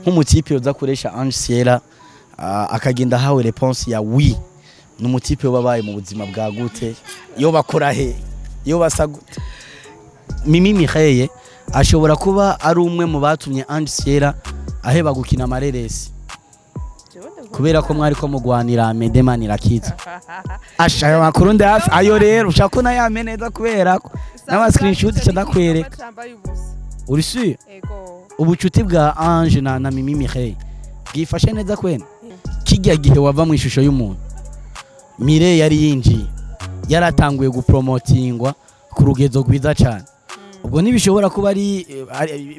Nk'umu type yoza kuresha Ange Sierra, akagenda ahawe réponse ya oui, ni umu type wabaye mu buzima bwa gute? Yo bakora he? Yo basa gute? Mimi Mireille ashobora kuba ari umwe mu batumye Ange Sierra aheba gukina amareresi, kubera ko mwari ko mugwanira Amede Manirakiza. Asha, ayo makuru ndi hafi ayo. Rero ushaka ko nayame neza, kubera ko n'ama screenshot nca ndakwereka. Cambaye ubusa. Uri sûr? Ego. Ubucuti bwa Ange na Mimi Mireille bwifashe neza kwene? Kijya gihe wava mu ishusho y'umuntu, Mire yari yinjiye, yaratanguye gupromotingwa ku rugezo rwiza cyane. Ubwo ntibishobora kuba ari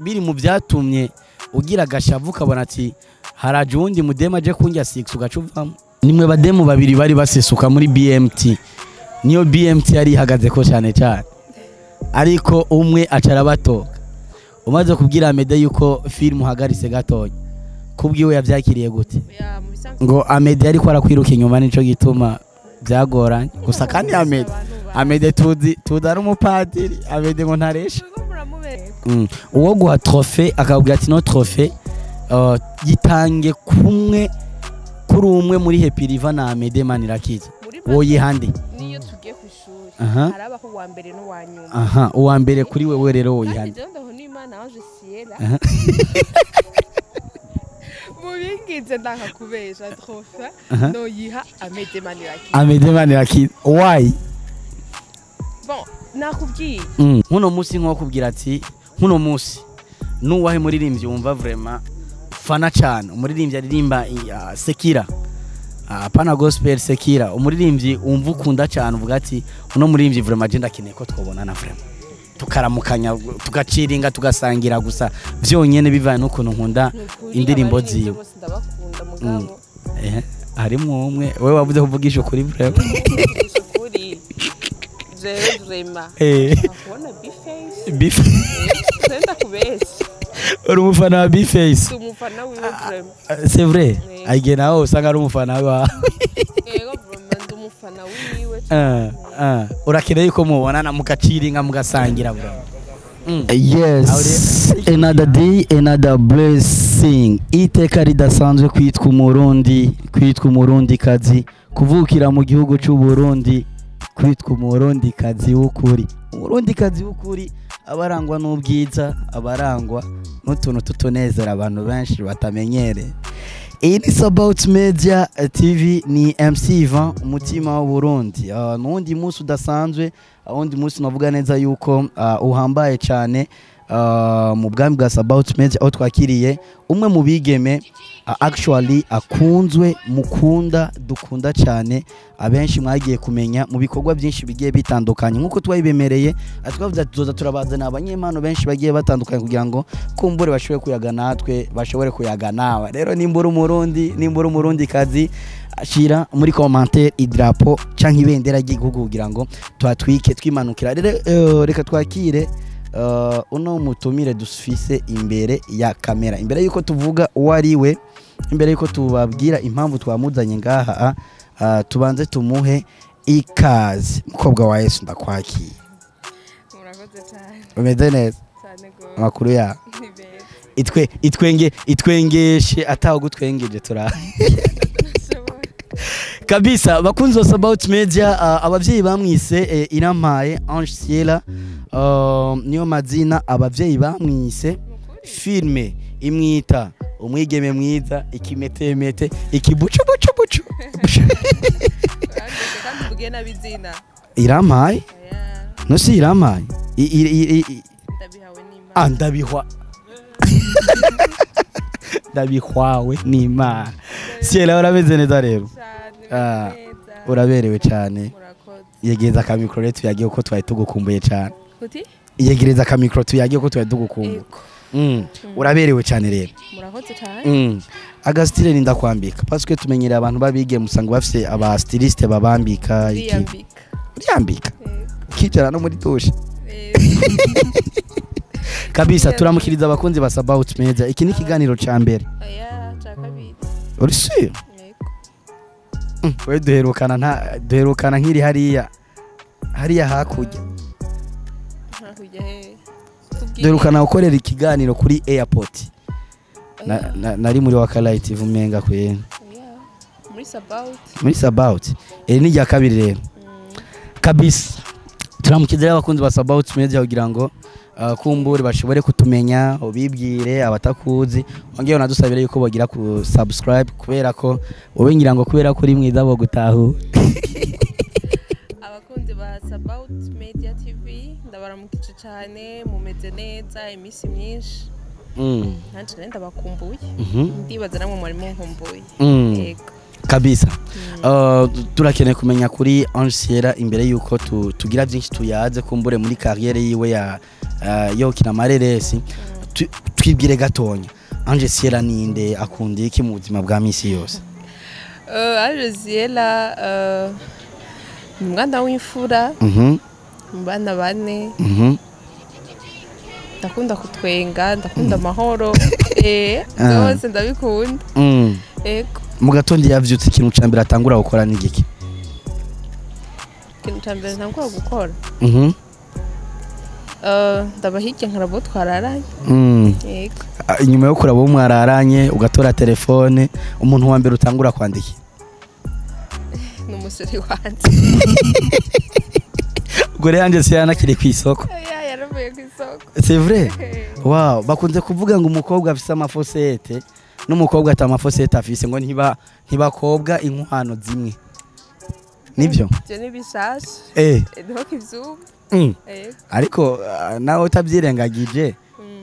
biri mu byatumye ugira agashavu, ukabona ati haraje uwundi mudemu aje kundya six, ugaca uvamo? Nimwe bademu babiri bari basesuka muri BMT, niyo BMT yari ihagaze ko cyane cyane, ariko umwe aca arabatoka. Umaze kubwira Amede yuko film uhagaritse gatonya, kubwiwe yabyakiriye gute? Ya, mu bisanzwe Ngo Amede ariko arakwiruka inyuma, nico gituma byagoranye gusa. Kandi Amede, Amede tuzi ari umupadiri, Amede ngo ntaresha. Muriko muramubera. Uwo guha trophée akabwira ati no trophée yitange kumwe kuri umwe muri Happy River na Amede Manirakiza, Muri woyihande? Niyo tugiye ku ishuri, harabaho uwa mbere n'uwa nyuma. Aha, uwa mbere kuri wewe rero Kandi woyihande? jewe ndaho n'Imana Ange Sierra, mu bingize ndanka kubesha, trophée noyiha Amede Manirakiza. Amede Manirakiza, why? Bon, nakubwiye. Nkuno munsi nko kubwira ati nkuno munsi nuwahe muririmbyi wumva vraiment fana cyane, umuririmbyi aririmba sekira, pana gospel, sekira, umuririmbyi wumva ukunda cyane, uvuga ati uno muririmbyi vraiment je ndakeneye ko twobonana, vraiment tukaramukanya, tugaciringa, tugasangira gusa byonyene, bivanye n'ukuntu nkunda Nukuri, indirimbo abaririmbyi ziwe. bose ndabakunda, mugabo Eh, harimwo umwe wewe wavuze kuvugisha ukuri vraiment. Kuvugisha ukuri, jewe vraiment kubona B-Face, Beef senda kubesha. Uri umufana wa B-Face? Si umufana wiwe vraiment. C'est vrai? Eh. Aige nawe usanga ari umufana wawe. Yego, vraiment ndi umufana wiwe. Urakeneye yuko mubonana, mugaciringa, mugasangira bro. Yes, another day, another blessing. Iteka ridasanzwe kwitwa Umurundi, kwitwa Umurundi kazi, kuvukira mu gihugu cy'u Burundi, kwitwa Umurundi kazi w'ukuri. Umurundi kazi w'ukuri abarangwa n'ubwiza, abarangwa n'utuntu tutunezera abantu benshi batamenyereye. Iyi ni Sabout Media TV, ni MC Ivan, umutima w'u Burundi. N'uwundi munsi udasanzwe, uwundi munsi navuga neza yuko uhambaye cyane mu bwami bwa Sabout Media, aho twakiriye umwe mu bigeme actually akunzwe, mukunda, dukunda cyane, abenshi mwagiye kumenya mu bikorwa byinshi bigiye bitandukanye. Nk'uko twabibemereye, twavuze ati tuzoza turabazana abanyempano benshi bagiye batandukanye kugira ngo kumbure bashobore kuyaga natwe, bashobore kuyaga nawe. Rero nimbura Umurundi, nimbura Umurundi kazi, shira muri commentaire idarapo canke ibendera ry'igihugu kugira ngo twatwike twimanukira. Rero reka twakire uno mutumire dufise imbere ya kamera. Imbere yuko tuvuga uwo ari we, imbere yuko tubabwira impamvu twamuzanye ngaha, tubanze tumuhe ikaze. Mukobwa wa Yesu, ndakwakiye. Murakoze cyane. Umeze neza? Cyane gose. Amakuru yawe? Ni beza. Itwe itwenge itwengeshe ataho gutwengeje tura. Ndashoboye. Kabisa, bakunzi ba Sabout Media, abavyeyi bamwise Irampaye Ange Siela, niyo mazina abavyeyi bamwise. Nukuri. Filme imwita umwigeme mwiza, ikimetemete, ikibucubucubucu. Urandeke kandi uvuge nabi izina. Irampaye. Oya. No si Irampaye. Ndabihawe n'Imana. Ah, ndabihwawe n'Imana. Siela, urameze neza rero? Cyane. Ah, neza. Uraberewe cyane. Murakoze. Yegereza akamikoro rero tuyagiye, kuko twari tugukumbuye cyane. Kuti? Yegereza akamikoro tuyagiye, kuko twari tugukumbuye. Ego. Uraberewe cyane rero. Murakoze cyane. Aga style ni ndakwambika, parce que tumenyereye abantu babige musanga bafise aba styliste babambika iki. Ndiyambika. Uriyambika? Ego. Ukicara no muri douche? Ego. Kabisa. Yes. Turamukiriza abakunzi ba Sabout Media. Iki ni ikiganiro ca mbere? Oya, cya kabiri. Uri sûr? Ego. We duherukana, nta duherukana nkiri hariya hariya hakurya. Hakurya he? Tubwire. Duherukana gukorera ikiganiro kuri airport. Nari muri Wakalight TV umenga kwe. Yeah. Muri Sabaut. Muri Sabaut. Iri ni rya kabiri rero. Kabisa. Turamukize rero abakunzi ba Sabaut Media kugira ngo kumbure bashobore kutumenya, ubibwire abatakuzi, ongeye unadusabire yuko bogira ku subscribe, kubera ko wowe ngira ngo kubera ko uri mwiza bo gutahu. Abakunzi ba Sabaut Media TV, ndabaramukije cyane, mumeze neza iminsi myinshi. Nanje rero ndabakumbuye. Ndibaza namwe mwari munkumbuye. Yego. Kabisa. Turakeneye kumenya kuri Ange Sierra imbere yuko tugira byinshi tuyaze kumbure muri carrière yiwe ya yo kina mareresi. Twibwire gatonya, Ange Sierra ninde, akunda iki mu buzima bwa misi yose? Ange Sierra ni umwana w'imfura mu bana bane. Ndakunda kutwenga, ndakunda amahoro, byose ndabikunda. Ego. Mu gatondo yavyutse, ikintu ca mbere atangura gukora ni igiki? Ikintu ca mbere ntangura gukora, ndaba hirya nkaraba uwo twararanye. Yego. Ah, inyuma yo kuraba uwo mwararanye, ugatora telefone, umuntu wa mbere utangura kwandika? Ni umusore wanje. Ubwo rero Ange Sierra nakiri ku isoko? Oya, yaravuye ku isoko. C'est vrai? Wow, bakunze kuvuga ngo umukobwa afise amafosete n'umukobwa ata amafosete afise ngo ntibakobwa inkwano zimwe, nibyo? Ibyo ni bishasha. Niho kivyumva. Yego. Ariko nawe utabyirengagije,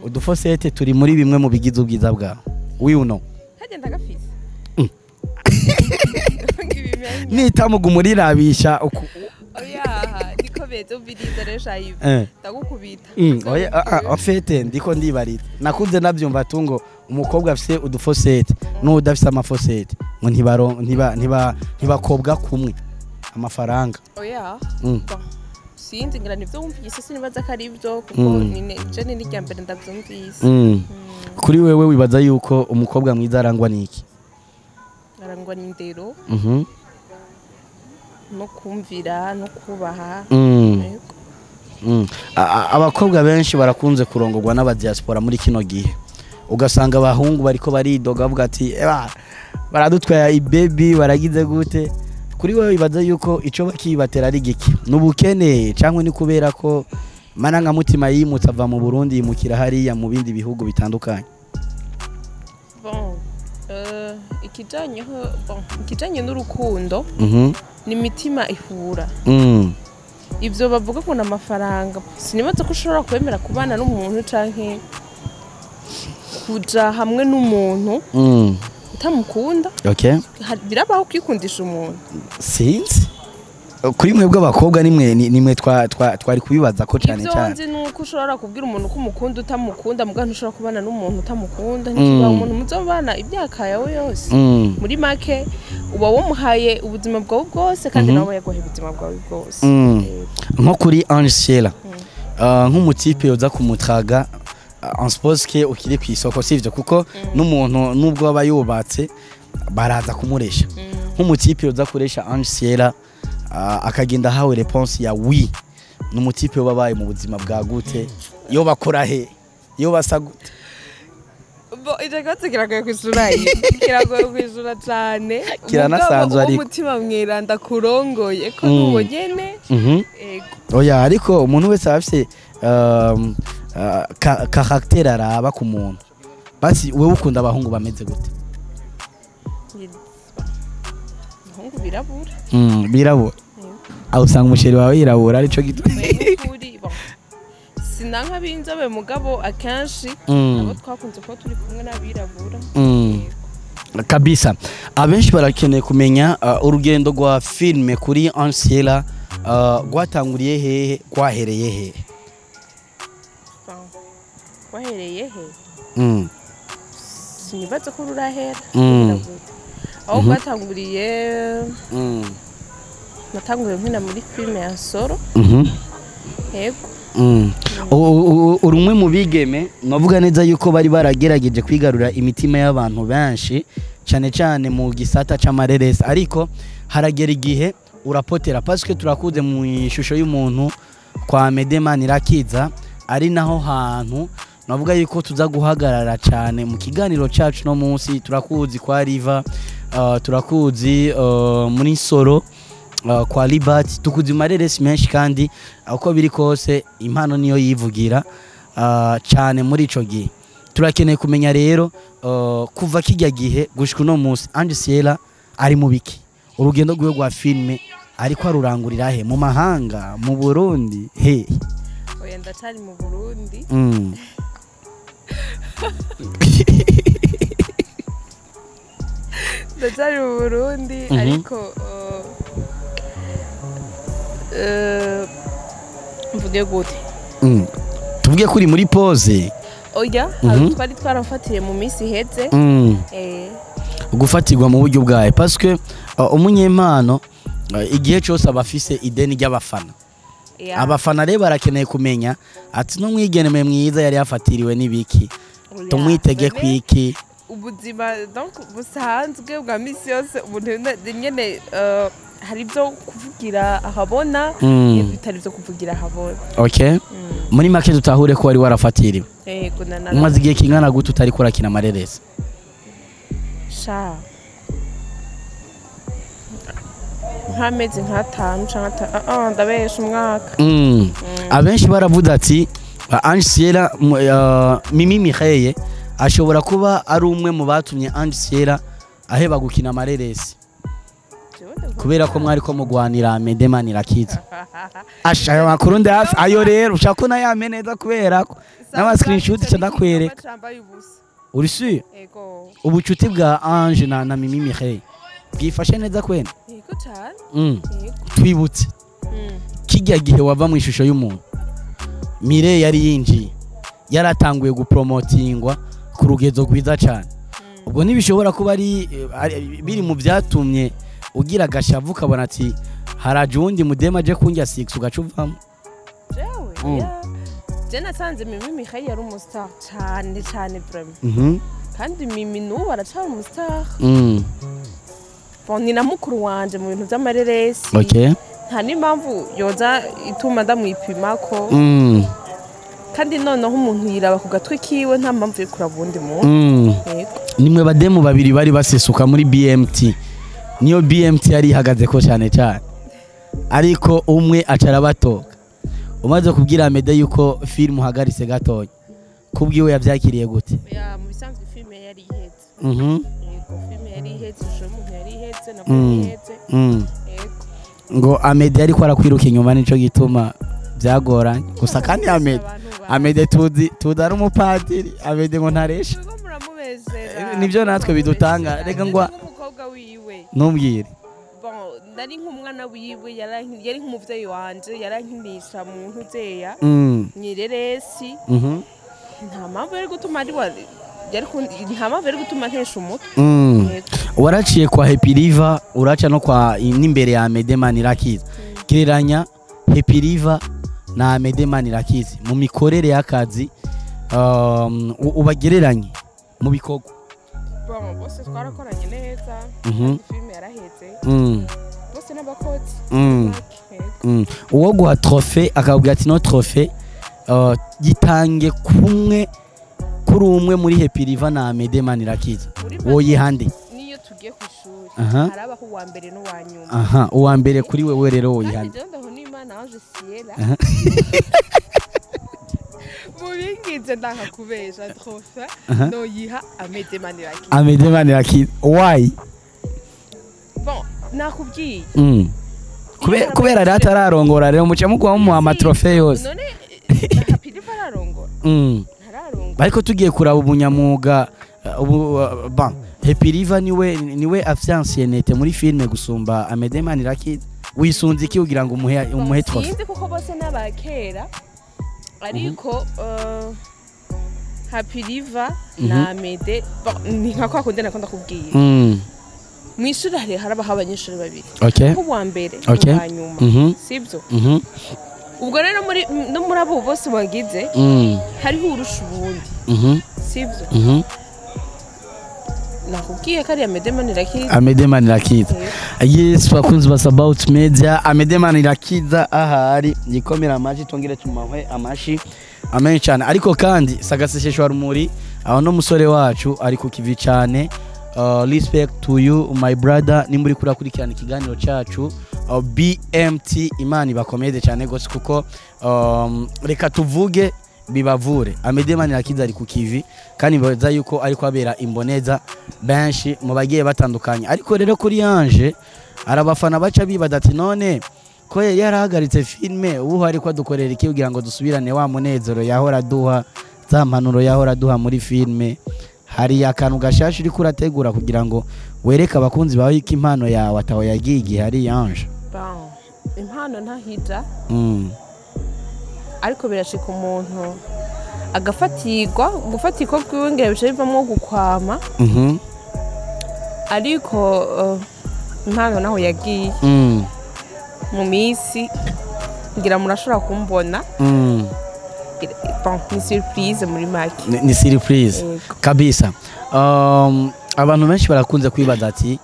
udufosete turi muri bimwe mu bigize ubwiza bwawe, oui ou non? Kagenda gafise. Ngibimenya. Nitamuga umurirabisha Oya, niko beze, ubiriza rero shayive. Ndagukubita. Oya, en fait ndiko ndibarira, nakuze navyumva tungo umukobwa afise udufosete n'udafise amafosete ngo ntibaro ntiba ntiba ntibakobwa kumwe amafaranga. Oya. Bon. Sinzi, ngira nivyo wumvise, sinibaza ko ari ibyo kuko je ni n'irya mbere ndavyumvise. Kuri wewe wibaza yuko umukobwa mwiza arangwa n'iki? Arangwa n'indero no kumvira no kubaha. Yego. Abakobwa benshi barakunze kurongorwa n'abadiaspora muri kino gihe, ugasanga abahungu bariko baridoga bavuga ati: "Eba, baradutwaye ibebi, baragize gute." Kuri wewe wibaza yuko ico bakibatera ari giki? N'ubukene cyangwa ni kubera ko marangamutima yimutse ava mu Burundi yimukira hariya mu bindi bihugu bitandukanye? Bon, ikijanyeho, bon, ikijanye n'urukundo ni imitima ihura. Ibyo bavuga ngo ni amafaranga, sinibaza ko ushobora kwemera kubana n'umuntu canke kuja hamwe n'umuntu utamukunda. Birabaho kwikundisha umuntu. Sinzi, kuri mwebwe abakobwa nimwe nimwe twari kubibaza ko cyane Ibyo cyane. nzi ni uko ushobora kubwira umuntu ko umukunda utamukunda, muga ntushobora kubana n'umuntu utamukunda. Ntikiba umuntu muzobana imyaka yawe yose. Muri make uba wamuhaye ubuzima bwawe bwose kandi nawe yaguhaye ubuzima bwawe bwose. Yego. Nko kuri Ange Sheila, nk'umutipe yoza kumutraga, on suppose que ukiri ku isoko, sivyo? Kuko n'umuntu nubwo aba yubatse baraza kumuresha. Nk'umutipe yoza kuresha Ange Sheila, akagenda ahawe réponse ya oui, n'umutipe wabaye mu buzima bwa gute? Yo bakora he? Yo basa gute? Bo, ico kibazo kiragoye kwishura, kiragoye kwishura cane. Kiranasanzwe. Mugabo Ariko. umutima mweranda kurongoye ko nuwo nyene. Ego. Oya, ariko umuntu wese aba afise caractère araba ku muntu. Basi wewe ukunda abahungu bameze gute? Abahungu birabura. Birabura. Aho usanga umuchéri wawe yirabura, arico gituma. Nukuri, bon, sinanka b'inzobe, mugabo akenshi abo twakunze kuba turi kumwe n'abirabura. Yego. Kabisa, abenshi barakeneye kumenya urugendo rwa filme kuri Ansiela, rwatanguriye hehe, rwahereye hehe? Bon, wahereye he? Sinibaza ko rurahera. Biragoye. Aho rwatanguriye, natanguriye nkina muri filime ya Soro. Yego. Uri umwe mu bigeme navuga neza yuko bari baragerageje kwigarura imitima y'abantu benshi cyane cyane mu gisata c'amareresi, ariko haragera igihe urapotera, parce que turakuze mu ishusho y'umuntu kwa Medeman Irakiza, ari naho hantu Navuga yuko tuza guhagarara cyane mu kiganiro cyacu no munsi. Turakuzi kwa Riva, turakuzi muri Nsoro, kwa Libat, tukuzi mareresi menshi, kandi uko biri kose impano niyo yivugira cyane. Muri ico gihe turakeneye kumenya rero, kuva kijya gihe gushika uno munsi, Ange Siella ari mu biki? Urugendo rwiwe rwa filme ariko arurangurira he? Mu mahanga, mu Burundi, he? Oya, ndacari mu Burundi. Ndacari mu Burundi. Ariko mvuge gute? Tuvuge ko uri muri pause. Oya, hari twari twaramfatiye mu minsi iheze. Gufatirwa mu buryo bwawe, parce que umunyempano igihe cyose aba afise ideni ry'abafana. Abafana rero barakeneye kumenya ati no mwigeneme mwiza yari yafatiriwe n'ibiki, Oya, tumwitege none kwiki? Ubuzima donc busanzwe bwa misi yose, umuntu nyene hari ibyo kuvugira ahabona n'ibitari byo kuvugira ahabona. Okay, muri make dutahure ko wari warafatiriwe. Yego, na Umaze igihe kingana gute utari kurakina amareresi? Sha, nk'amezi nk'atanu canke ndabesha, umwaka. Abenshi baravuze ati Ange Siella, Mimi Mireille ashobora kuba ari umwe mu batumye Ange Siella aheba gukina amareresi, Jewe ndavuga kubera ko mwari ko mugwanira Amede Manirakiza. Asha, ayo makuru ndi hafi ayo rero, ushaka ko nayame neza kubera ko n'ama screenshot Ico ni ndakwereka. ikinyoma cambaye ubusa. Uri sûr? Ego. Ubucuti bwa Ange na Mimi Mireille bwifashe neza kwene? Yego cane. Yego. Twibutse, kijya gihe wava mu ishusho y'umuntu, Mireille yari yinjiye, yaratanguye gupromotingwa ku rugezo rwiza cyane. Ubwo ntibishobora kuba ari biri mu byatumye ugira agashavu, ukabona ati haraje uwundi mudema aje kundya six, ugaca uvamo? Jewe ya je nasanze Mimi Mireille yari umustar cane cane vraiment. Kandi Mimi n'ubu aracari umustar. Bon, ni na mukuru wanje mu bintu vy'amareresi. Nta n'impamvu yoza ituma ndamwipimako. Kandi noneho umuntu yiraba ku gatwe kiwe, nta mpamvu yo kuraba uwundi muntu. Yego. Nimwe bademu babiri bari basesuka muri BMT, niyo BMT yari ihagaze ko cyane cyane, ariko umwe aca arabatoka. Umaze kubwira Amede yuko film uhagaritse gatonya, kubwiwe yabyakiriye gute? Ya, mu bisanzwe filime yari ihetse. Yego, filime yari ihetse, ishusho y'umuntu yari ihetse, nabwo yari ihetse. Yego. Ngo Amede ariko arakwiruka inyuma, nico gituma byagoranye gusa. Kandi Amede, Amede tuzi ari umupadiri, Amede ngo ntaresha. Muriko muramubesera. Nivyo natwe bidutanga. Reka Nk'umukobwa wiwe. Ntumbwire. Bon, nari nk'umwana wiwe, yari nk'umuvyeyi wanje, yarankinisha mu ntuzeya nyireresi. Nta mpamvu yari gutuma ari wa yari nta mpamvu yari gutuma ntesha umutwe. Yego. Waraciye kwa Happy River, uraca no kwa n'imbere ya Amede Manirakiza. Gereranya Happy River na Amede Manirakiza mu mikorere y'akazi, ubagereranye mu bikorwa. Bon, bose twarakoranye neza. Kandi filime yaraheze. Bose n'abakozi. Yego. Uwo guha trophée akabwira ati no trophée gitange kumwe kuri umwe muri Happy River na Amede Manirakiza, Muri make, woyihande? Niyo tugiye ku ishuri, harabaho uwa mbere n'uwa nyuma. Aha, uwa mbere kuri wewe rero Kandi woyihande? jewe ndabona Imana Ange Siella mu bingize, ndanka kubesha, trophée noyiha Amede Manirakiza. Amede Manirakiza, why? Bon, nakubwiye. Kubera rero atararongora rero muca muguha mumuha amatrophée yose. None Happy River ararongora? Ntararongora. Ariko tugiye kuraba ubunyamwuga, ubu bon, Happy River niwe afite ancienneté muri filme gusumba Amede Manirakiza. Wisunze iki kugira ngo umuhe trophée? Sinzi, kuko bose n'abakera, ariko Happy River na Amede, bon, ni nka kwa kundi nakunda kubwira, mu ishuri hari harabaho abanyeshuri babiri, uwa mbere n'uwa nyuma, sibyo? Mhm. Ubwo rero muri no muri abo bose wagize, hariho urusha ubundi, sibyo? Mhm. Nakubwiye ko ari Amede Manirakiza. Amede Manirakiza. Yes, bakunzi ba About Media, Amede Manirakiza ahari yikomera amashi, tongere tumuhe amashi. Amen cyane. Ariko kandi sagaseseshwa rumuri, aho no musore wacu ari ku kivi cyane. Respect to you my brother, nimba uri kurakurikirana ikiganiro cyacu BMT, Imana ibakomeze cyane gose, kuko reka tuvuge bibavure. Amede Manirakiza ari ku kivi, kandi baza yuko ariko abera imboneza benshi mu bagiye batandukanye. Ariko rero kuri Ange arabafana baca bibaza ati none ko yari yarahagaritse filme, ubu ariko adukorera iki kugira ngo dusubirane wa munezero yahora duha, za mpanuro yahora duha muri filme? Hari akantu gashasha uriko urategura kugira ngo wereke abakunzi bawe ko impano yawe ataho yagiye igihe hari Ange? Bon, impano ntahija, ariko birashika umuntu agafatirwa, gufatirwa kwiwe ngira bica bivamwo gukwama, ariko impano naho yagiye, mu minsi ngira murashobora kumbona. Bon, ni surprise muri make. Ni surprise. Yego. Kabisa. Abantu benshi barakunze kwibaza ati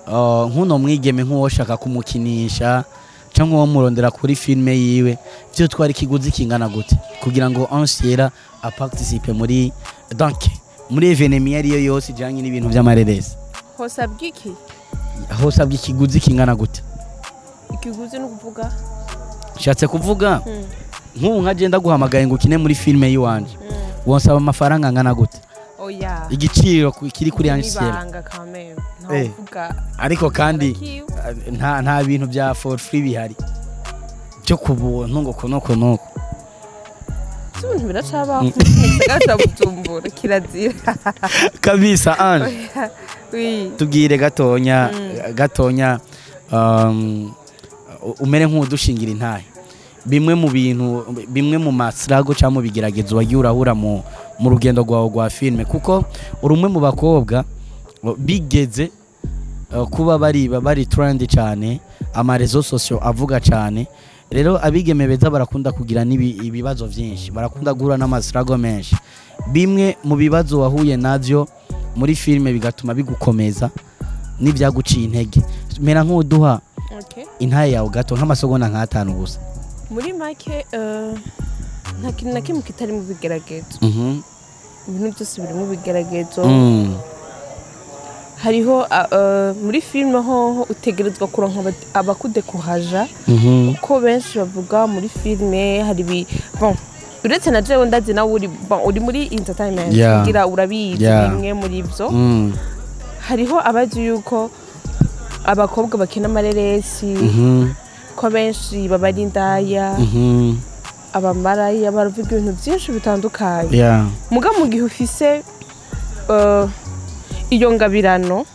nk'uno mwigeme nk'uwoshaka kumukinisha cyangwa uwo murondera kuri filme yiwe, byo twari kiguzi kingana gute kugira ngo Ansiera aparticipe muri, donc muri événement iyo ariyo yose ijanye n'ibintu by'amareresi? Hosabwa iki? Hosabwa ikiguzi kingana gute? Ikiguzi ni ukuvuga? Nshatse kuvuga, nk'ubu nka je ndaguhamagaye ngo ukine muri filme yiwanje, wonsaba amafaranga angana gute? Oya. Igiciro kiri kuri Ansiera. N'ibanga quand même, ntawuvuga. Ariko kandi Arakiwe. nta bintu bya for free bihari byo ku buntu ngo kunuko nuko. Si ibintu biracabaho mu gisagara ca Bujumbura, kirazira. Kabisa. Ange, Oui. tubwire gatonya gatonya, umere nk'udushingira intahe bimwe mu bintu, bimwe mu masirago cyangwa mu bigeragezo wagiye urahura mu rugendo rwawe rwa filime, kuko uri umwe mu bakobwa bigeze kuba bari trend cyane, ama réseaux sociaux avuga cyane. Rero abigeme beza barakunda kugira ibibazo byinshi, barakunda guhura n'amasirago menshi. Bimwe mu bibazo wahuye navyo muri filime bigatuma bigukomeza n'ibyaguciye intege, mera nk'uduha intaye yawe gato, nk'amasegonda nk'atanu gusa. Muri make, nta kintu na kimwe kitari mu bigeragezo. Ibintu byose biri mu bigeragezo. Hariho muri filime hoho utegerezwa kuronka abakudekuhaja, kuko benshi bavuga muri filime hari bon, uretse na jewe ndazi nawe uri, bon, uri muri entertainment, kugira urabizi. Bimwe muri ivyo, hariho abazi yuko abakobwa bakina amareresi, ko benshi baba ari indaya, abamaraya, baravuga ibintu byinshi bitandukanye. Muga mu gihe ufise iyo ngabirano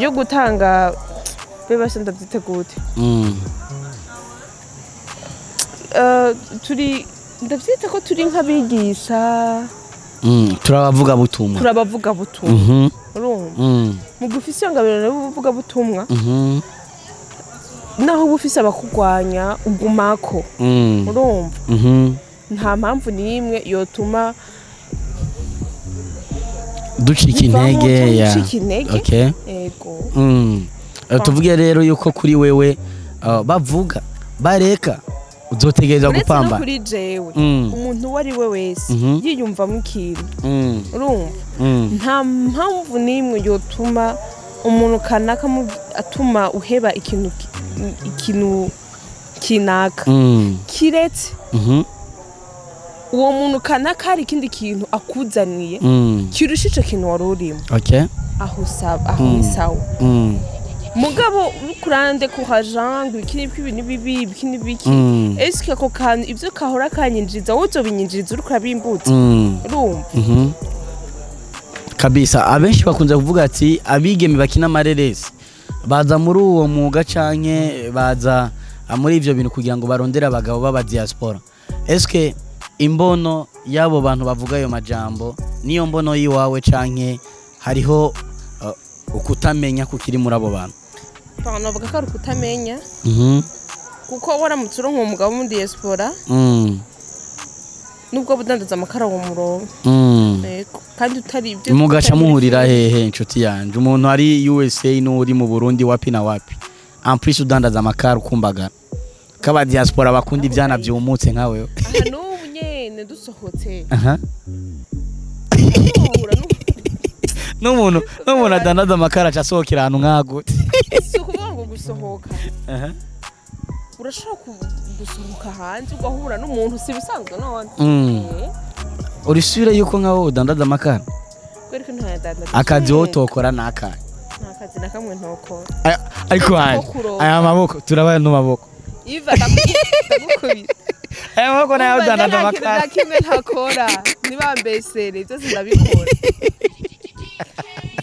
yo gutanga, bebashe ndabyite gute? Turi, ndabyita ko turi nk'abigisha. Turabavuga butumwa. Turabavuga butumwa. Urumva, mu gihe ufise iyo ngabirano y'ubuvuga butumwa, naho uba ufise abakurwanya, ugumako. Urumva, nta mpamvu n'imwe yotuma ducika bivamo intege canke ya ucika intege. Ego. Tuvuge rero yuko kuri wewe, bavuga bareka, uzotegereza Uretse no gupambana. kuri jewe, umuntu uwo ari we wese yiyumvamo ikintu, urumva, nta mpamvu n'imwe yotuma umuntu kanaka atuma uheba ikintu ikintu kinaka, kiretse uwo muntu kanaka hari ikindi kintu akuzaniye kirusha ico kintu wari urimo. Aho sawa, aho ni sawa. Mugabo uriko kuhaja ngo iki n'ibiki, ibi ni bibi, ibiki n'ibiki, eske ako kantu ivyo kahora kanyinjiriza, wowe uzobinyinjiriza uriko urabimbutsa? Urumva? Kabisa. Abenshi bakunze kuvuga ati abigeme bakina amareresi baza muri uwo mwuga canke baza muri ivyo bintu kugira ngo barondere abagabo b'aba diaspora. Eske imbono y'abo bantu bavuga ayo majambo niyo mbono yiwawe, canke hariho ukutamenya kukiri muri abo bantu? Bon, navuga ko ari ukutamenya, kuko waramutse uronka uwo mugabo wo muri diaspora, nubwo budandaza amakara, wo murongo. Yego, kandi utari ibyo Mugaca utari muri muhurira filime. hehe, inshuti yanje? Umuntu ari USA n'uri mu Burundi, wapi na wapi? En plus udandaza amakara, ukumbagara kaba diaspora bakunda ivyana vyumutse nka wewe. Aha n'ubu. Usohotse. Aha. N'umuntu adandaza amakara asohokera ahantu nk'agute. Si ukuvuga ngo gusohoka. Aha. Urashobora gusohoka hanze ugahura n'umuntu, si bisanzwe none. Uri sure yuko nkaho udandaza amakara? Kwereka ntayadandaza. Akazi wowe utokora ni akahe? Nta kazi na kamwe ntokora. Ariko aya maboko turabaye no maboko. Iva ndakubita. Aya maboko nayo udandaza amakara. Nta kimwe ntakora. Nibambesere byose ndabikora.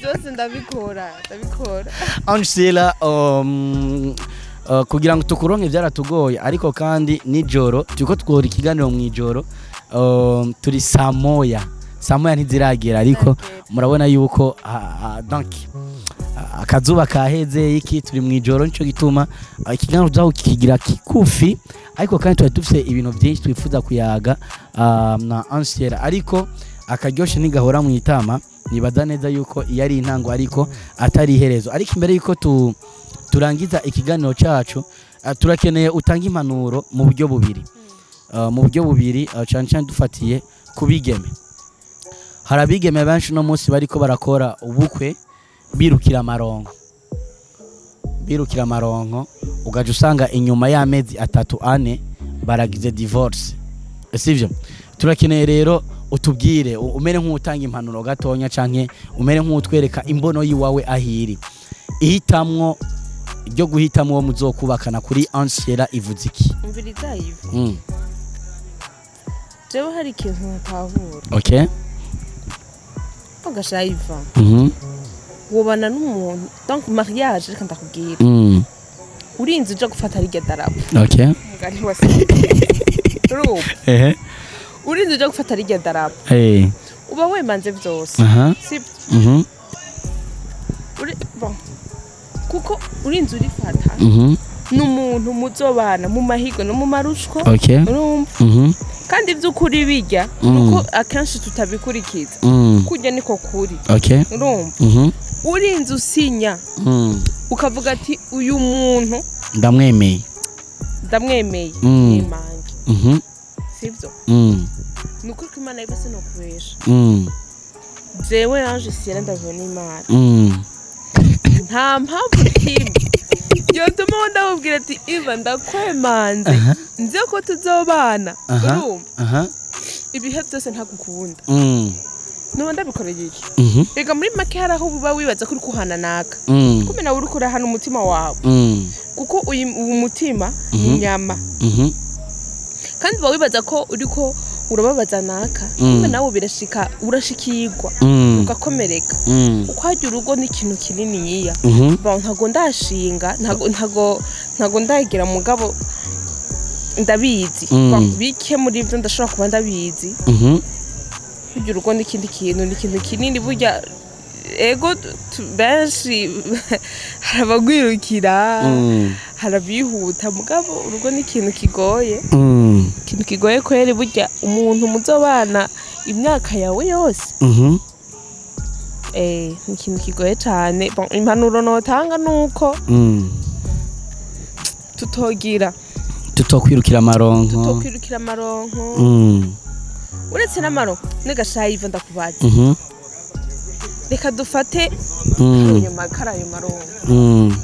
Byose ndabikora. Angela, kugira ngo tukuronke byaratugoye, ariko kandi nijoro turiko twora ikiganiro mu ijoro, turi saa moya ntiziragera, ariko murabona yuko donc akazuba kaheze iki, turi mu ijoro, nico gituma ikiganiro tuzaho kigira kikufi, ariko kandi twari dufite ibintu byinshi twifuza kuyaga na Angela, ariko akaryoshe ntigahora mu itama. Nibaza neza yuko iyo ari intango ariko atari iherezo. Ariko imbere yuko turangiza ikiganiro cyacu, turakeneye utanga impanuro mu buryo bubiri. Mu buryo bubiri cyane cyane dufatiye ku bigeme. Hari abigeme benshi no munsi bariko barakora ubukwe birukira amaronko, ugaje usanga inyuma y'amezi 3 4 baragize divorce, sivyo? Turakeneye rero utubwire, umere nk'utanga impanuro gatonya canke umere nk'utwereka imbono yiwawe ahiri ihitamwo ryo guhitamwo muzokubakana kuri Angela ivuze iki? Umviriza Iva. Jewe hari ikintu ntahura. Okay. Ugasha Iva. Wobana n'umuntu, donc mariage reka ndakubwira. Urinze uja gufata rirya darapo. Okay. Mugari wase. Ehe. Urinze uja gufata rirya darapo. Uba wemanze byose. Sibyo? Bon. Kuko urinze urifata. N'umuntu muzobana mu mahigo no mu marushwa. Okay. Urumva? Kandi by'ukuri bijya nuko akenshi tutabikurikiza. Kujya niko kuri. Okay. Urumva? Urinze usinya. Ukavuga ati uyu muntu ndamwemeye. Nimange. Sibyo? Nuko ko Imana ibase no kubesha. Jewe Ange Sierra ndabona Imana. Nta mpamvu kimwe yotuma ndamubwira ati Iva ndakwemanze nzi ko tuzobana. Urumva? Ibihe byose ntagukunda. Nuba ndabikoreye iki? Reka muri make hari aho uba wibaza ko uri kuhana naka, kumbe nawe uri kurahana umutima wawe, kuko uyu mutima ni inyama. Kandi uba wibaza ko uriko urababaza naka, kumbe nawe birashika urashikirwa ugakomereka. Uko hajya urugo ni ikintu kinini yiya. Bon, ntago ndashinga, ntago ndagira mugabo ndabizi. Bike muri ibyo ndashobora kuba ndabizi. Burya urugo ni ikindi kintu, ni ikintu kinini burya. Ego benshi harabagwirukira, harabihuta, mugabo urugo ni ikintu kigoye. Ikintu kigoye kweri burya umuntu muzobana imyaka yawe yose. Ni ikintu kigoye cyane. Bon, impanuro notanga nuko tutogira tutokwirukira amaronko. Uretse n'amaronko n'agashayi Iva ndakubaza. Reka dufate karayo maronko.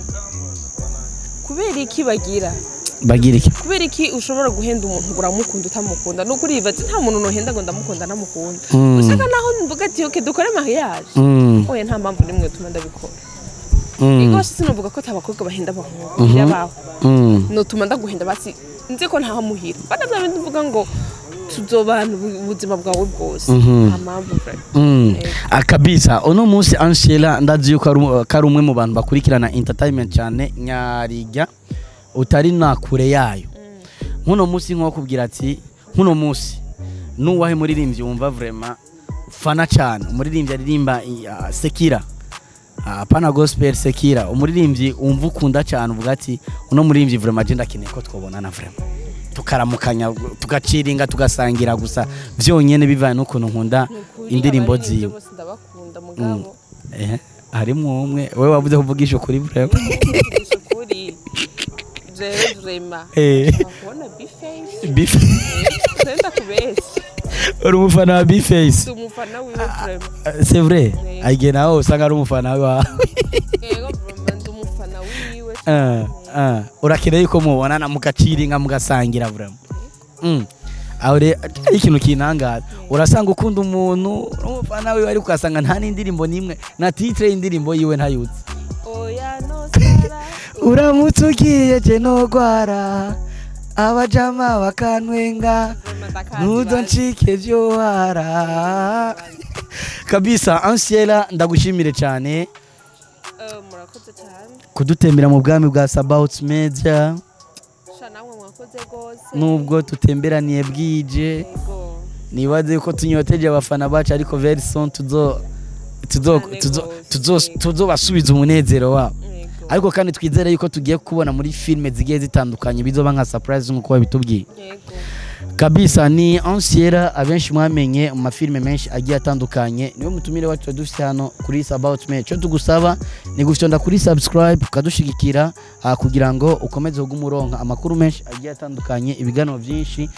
Kubera iki bagira? Bagira iki? Kubera iki ushobora guhenda umuntu uramukunda utamukunda? Nuko uriva ati nta muntu nohenda ngo ndamukunda ntamukunda. Ushaka naho mvuga ati okay dukore mariage. Oya nta mpamvu nimwe tuma ndabikora. Ego sinovuga ko tabakobwa bahenda abahungu birabaho. Notuma ndaguhenda basi nzi ko ntaho muhira. Bana bya bindi mvuga ngo tuzobana ubuzima bwawe bwose. Nta mpamvu. Akabisa uno munsi Angela ndazi yuko ari umwe mu bantu bakurikirana entertainment cyane nyarijya utari na kure yayo. Nkuno munsi nko kubwira ati nkuno munsi nuwahe muririmbyi wumva vraiment fana cyane, umuririmbyi aririmba sekira, apana gospel, sekira, umuririmbyi wumva ukunda cyane uvuga ati uno muririmbyi vraiment je ndakeneye ko twobonana vraiment tukaramukanya tugaciringa tugasangira gusa byonyene bivanye n'ukuntu nkunda indirimbo ziwe. Ndabakunda mugabo. Harimo umwe wewe wavuze kuvugisha ukuri vraiment. Ukuri. Jewe vraiment. Akubona biface. Biface. Senda kubesha. Uri umufana wa B-Face? Ndi umufana wiwe vraiment. C'est vrai? Yego. Aige nawe usanga ari umufana wawe. Yego, vraiment ndi umufana wiwe. Urakeneye ko mubonana, mugaciringa, mugasangira vraiment. Aho rero ari ikintu kinangaza, urasanga ukunda umuntu, uri umufana wiwe, ariko ugasanga nta n'indirimbo n'imwe na titre y'indirimbo yiwe ntayuzi. Oya, no sara. Uramutse ugiye je nogwara, abajama bakantwenga. Vraiment ndakazi. Ntuzo ncike vyohara kabisa. Ansiela, ndagushimire cyane. Murakoze cyane. Kudutembera mu bwami bwa Sabaut Media. Sha, namwe mwakoze gose. Nubwo tutemberaniye bwije, nibaze ko tunyoteje abafana bacu, ariko very soon tuzo tuzo Cyane tuzo gose. tuzobasubiza umunezero wabo. Ariko kandi twizere yuko tugiye kubona muri filime zigiye zitandukanye, bizoba nka surprise nk'uko babitubwiye. Kabisa, ni Ansiera abenshi mwamenye mu mafilime menshi agiye atandukanye, niwe mutumire wacu dufite hano kuri About Me. Cyo tugusaba ni gufyonda kuri subscribe, ukadushigikira kugira ngo ukomeze kuguma uronka amakuru menshi agiye atandukanye, ibiganiro byinshi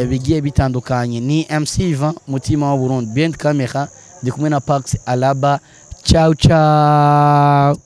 bigiye bitandukanye. Ni MC Ivan Mutima wa Burundi, behind camera ndi kumwe na Pax Alaba. Ciao ciao.